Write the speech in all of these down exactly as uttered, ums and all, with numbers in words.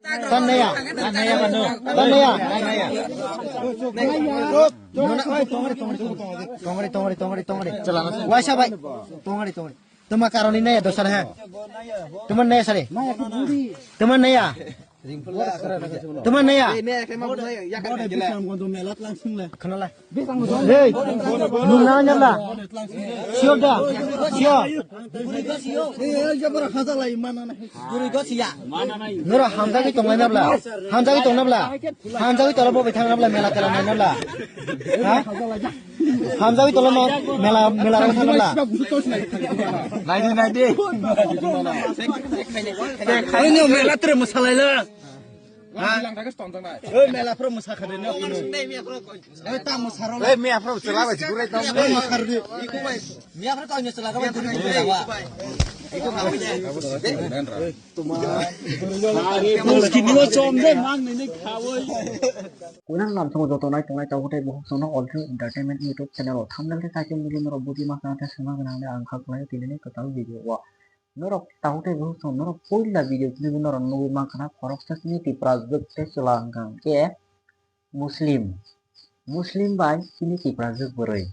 Tan naya. Tan naya mano. Tan naya. Tongari, tongari, tongari, tongari. Waisa bai. Tongari, tongari. Tuma karoni naya dosar ha. Tuma naya sare. Tuma naya. Tuma naya. Hey, nung na nyala. Sio da. Sio. Nora hamjagwi tongnai nabla. Hamjagwi tong nabla. Hamjagwi tolo bo bithang nabla mela tela nai nabla. Ha? Hamjagwi tolo no mela mela rok thang nabla. Nai di nai di. Ani mela tre masalai la. Ha? Oi, mela phro mwsa khade no. Oi, ta mwsa ro. Oi, mia phro chwla bai jigurai tong. Oi, mwsa ro. Mia phro tong chwla bai jigurai wa. Kini o chom de mang ni ni khawoi. Unang lam thongo joto nai tongnai tabuk tei buhuk sono All Film Entertainment YouTube channel o thumbnail tei title ni norok buji ma kana tei sema gana ang kha khlai tini ni kwtal video o. Norok tabuk tei buhuk song norok puila video clip o norok nugwi mankha na khoroksa chini Tiprajwk tei chwla hwnkha hwnkhe Muslim. Muslim bai chini Tiprajwk bwrwi.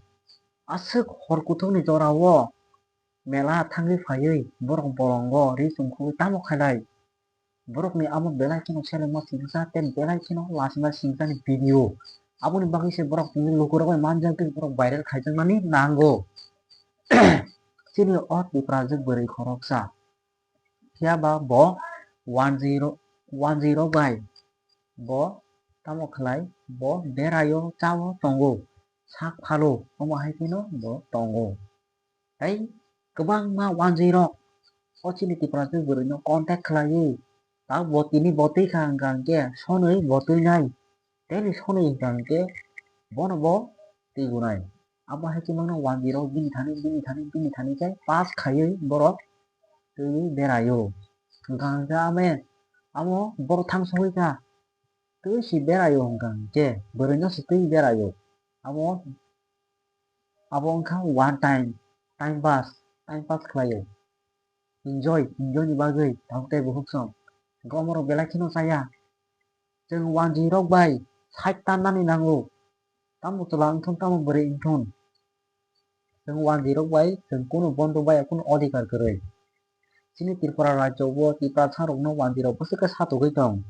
Aswk hor kuthukni jorao mela thangwi phaiwi borok bolongo ri chumkhugwi tamo khailai. Borokni amo belai kheno selengma singsa tei belai kheno lachima singsani video. Aboni bagwi se borok tini lukurok bai manjak tei borok viral khaijaknani nango. Chini o Tiprajwk bwrwi khoroksa. Phiya ba bo one zero, one zero bai bo tamo khlai, bo beraio, chao, tongo, sak phalo, omo hai kheno bo tongo. Tei kwbangma one zero o chini Tiprajwk bwrwino contact khlaiwi, ta bo tini bo twi kha hwnkha hwnkhe sonwi bo twinai. Tei ni sonwi hwnkha hwnkhe bono bo twigunai. Abo hai khe mano one zero bini thani, bini thani, bini thani khe pass khaiwi borok twiwi beraio. Hwnkha hwnkhe ame amo borok thang sogwi kha, twi si beraio hwnkha hwnkhe bwrwino se twi beraio. Amo, abo wngkha one time, time pass, time pass khlaio. Enjoy, enjoy ni bagwi tabuk tei buhuk song. Hwnkhe omorok belai kheno chaya. Chwng wanjwi rok bai side tannani nango. Tamo chwla wngthun, tamo bwrwi wngthun. Chwng wanjwi rok bai chwng kunu bondo baya, kunu odhikar kwrwi. Chini Tripura rajyo o Tiprasa rokno wanjwi rok bwswk khe satugwi tong.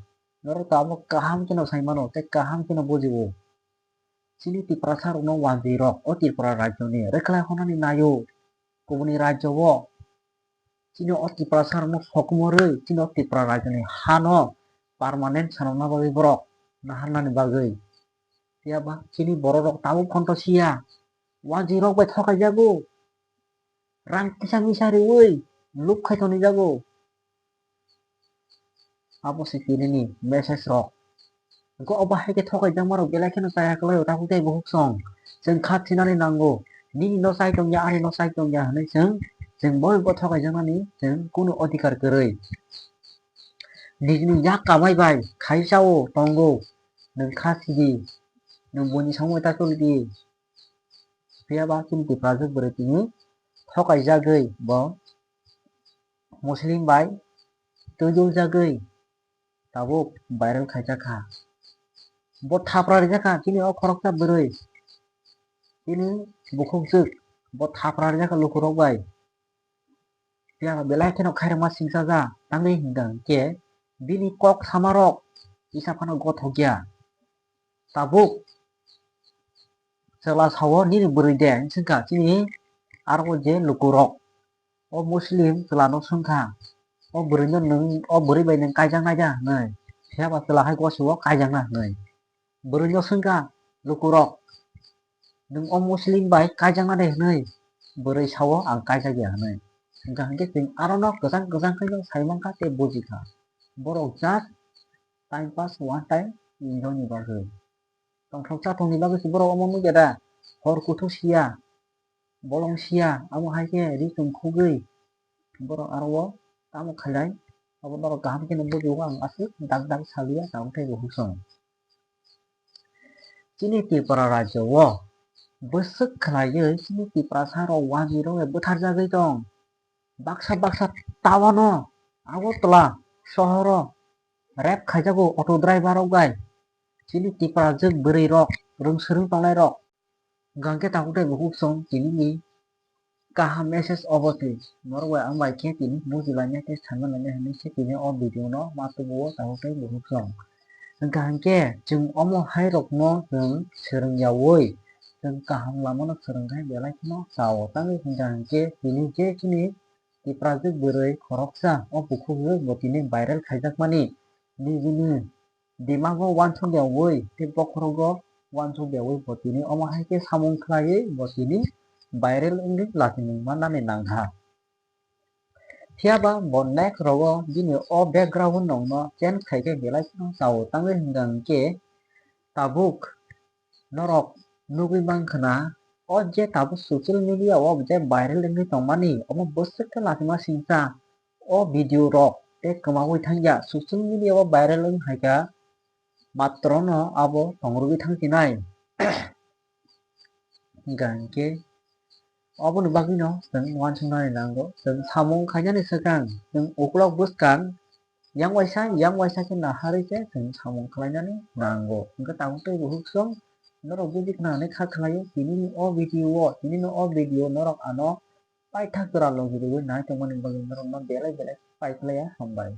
Norok tabuk kaham kheno sai mano tei kaham kheno bujio. Chini Tiprasa rokno wanjwi rok o Tripura rajyoni rwkhlai honani naio. Kubuni rajyo o chini o Tiprasa rokno sokomorwi chini o Tripura rajyoni hano permanent sanana bagwi borok naharnani bagwi. Phiya ba chini borok rok tabuk phonto siya, wanjwi rok bai thokai jago, rang kisa misa riwi luk khai toni jago. Abo se tini ni message rok. Hwnkhe obo hai khe thokai jakma rok belai kheno chaya kwlai o tabuk tei buhuk song. Chwng kha thinani nango. Nini no chai tongya, ani no chai tongya hwnwi chwng, chwng bo bo thokai jaknani chwng kunu odhikar kwrwi. Nini yak kamai bai khai chao tongo. Nwng kha thidi. Nwng buini samung ta choli di. Phiya ba chini Tiprajwk bwrwi tini thokai jagwi bo Muslim bai twijol jagwi tabuk viral khaijak kha. Bo thapra rijak kha chini o khoroksa bwrwi, chini bukhukjwk bo thapra rijak kha lukurok bai. Phiya ba belai kheno khairokma singsa ja tangwi hwnkha hwnkhe bini kok samarok kisa phano gothokya. Tabuk chwla sao nini bwrwi de wngkha chini aro je lukurok. O Muslim chwla no swngkha, o bwrwi no nwng, o bwrwi bai nwng kaijaknai da hwnwi. Phiya ba chwla hai gosio kaijakna hwnwi. Bwrwi no swngkha lukurok, "Nwng o Muslim bai kaijakna de?" hwnwi. Bwrwi sao, "Ang kaijakya," hwnwi. Hwnkha hwnkhe chwng aro no kwchang kwchang khe no sai mankha tei bujikha. Borok just time pass, one time enjoy ni bagwi. Tongthok chathokni bagwi se borok omo nukya da? Hor kuthuk siya, bolong siya, amo hai khe ri chum khugwi borok aro o tamo khailai, abo norok kaham kheno bujigo, ang aswk dak dak saliya, tabuk tei bo husong. Chini Tripura rajyo o bwswk khlaiwi chini Tiprasa rok wanjwi rok bai bwtharjagwi tong. Baksa baksa tawano Agartala sohoro rape khaijago auto driver rok bai. Chini Tiprajwk bwrwi rok, rwng swrwng tongnai rok. Hwnkha hwnkhe tabuk tei bukhuk song tini ni kaham message obo se. Norok bai ang bai khe tini buji lainai tei sanma lainai hinwi se tini o video no ma tubu o tabuk tei bukhuk song. Hwnkha hwnkhe chwng omo hai rok no chwng swrwng yaui chwng kaham lama no swrwng khe belai kheno cha o. Tangwi hwnkha hwnkhe tini je chini Tiprajwk bwrwi khoroksa o bukhuk bo tini viral khaijakmani nijini Dimago uansuk yaui tei bokhorogo uansuk yaui bo tini omo hai khe samung khlaiwi bo tini viral wngwi lachi mung mannani nangkha. Phiyaba bo next rogo bini o background nokno change khai khe belai kheno cha o. Tangwi hwnkha hwnkhe tabuk norok nugwi mankha na, o je tabuk social media o je viral wngwi tongmani omo bwswk khe lachima singcha. O video rok tei kwmaui thangya social media o viral wng hai kha, matro no abo tongrwgwi thang sinai. Hwnkha hwnkhe oboni bagwi no chwng uansuknani nango, chwng samung khainani swkang chwng ukulok bwskang yang waisa yang waisa khe naharwi khe chwng samung khlainani nango. Hwnkhe tabuk tei bukhuk song norok buji khna hinwi kha khlaio tini ni o video o, tini ni o video norok ano paithak jora logi rwui nai tongmani bagwi norokno belai belai pai khlaiya, hambai.